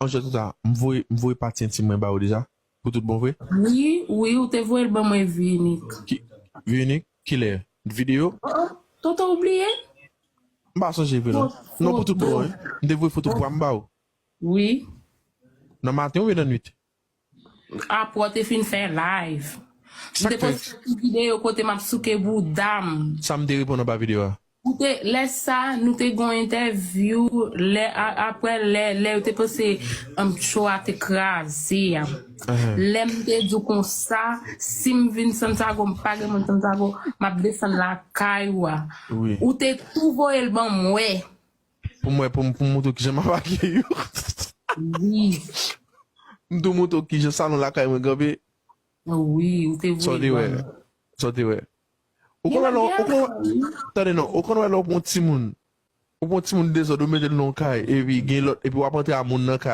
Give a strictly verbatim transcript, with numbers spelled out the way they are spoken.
An jwèt konsa, m voye, m voye pati entim mwen ba ou deja. Pou tout bon vre? Wi, wi, ou te voye l ban mwen, Vinik. Ki, Vinik, kilè? Videyo? Oh, oh, Toto oubliye? M pa sonje vre non. Non, pou tout bon, hein. M te voye foto pwa m ba ou. Wi. Nan maten oubyen nan nwit? Apre w te fin fè live. M te poste ti videyo kote m ap souke bouda m. Sa m te reponn anba videyo a. Ou te, lè sa, nou te gon entèvyou, lè, a- apre, lè, lè yo te panse um, cho a te kraze a. Lè m te di w konsa, si m vin Santiago, m pa gen moun Santiago, m ap desann lakay ou a. Wi. Ou te tou voye l ban mwen. Pou mwen, pou m pou m montre w kijan m ap akeyi w. Wi. M tou montre w kijan salon lakay mwen kanpe. Wi, ou te Sa w voye te l wè. ban mwen. Sa w te wè. Ou konn wè lè w- ou konn wè- tande non, ou konn wè lè w pran yon timoun. Ou pran yon timoun dezòd, ou mete l nan yon kay, epi gen lòt, epi w ap antre a moun nan kay.